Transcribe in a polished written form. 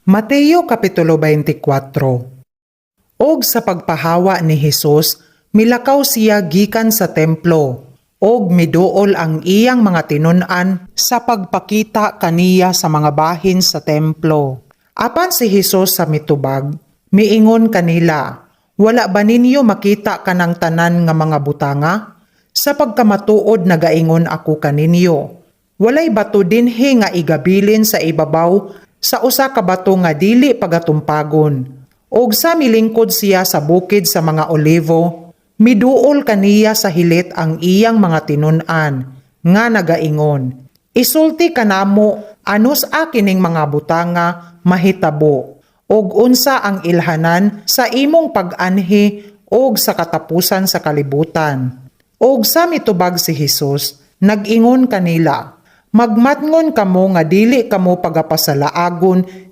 Mateo Kapitulo 24. Og sa pagpahawa ni Hesus, milakaw siya gikan sa templo, og miduol ang iyang mga tinun-an sa pagpakita kaniya sa mga bahin sa templo. Apan si Hesus sa mitubag, miingon kanila, "Wala ba ninyo makita kanang tanan nga mga butanga? Sa pagkamatuod nagaingon ako kaninyo, walay bato dinhi nga igabilin sa ibabaw sa usa ka bato nga dili pagatumpagon." Og sa milingkod siya sa bukid sa mga Olivo, miduol kaniya sa hilit ang iyang mga tinun-an nga nagaingon, "Isulti kanamo anus-a kining mga butanga mahitabo, ug unsa ang ilhanan sa imong pag-anhi ug sa katapusan sa kalibutan?" Og sa mitubag si Hesus, nag-ingon kanila, "Magmatngon kamo nga dili kamo pagapasalaagon.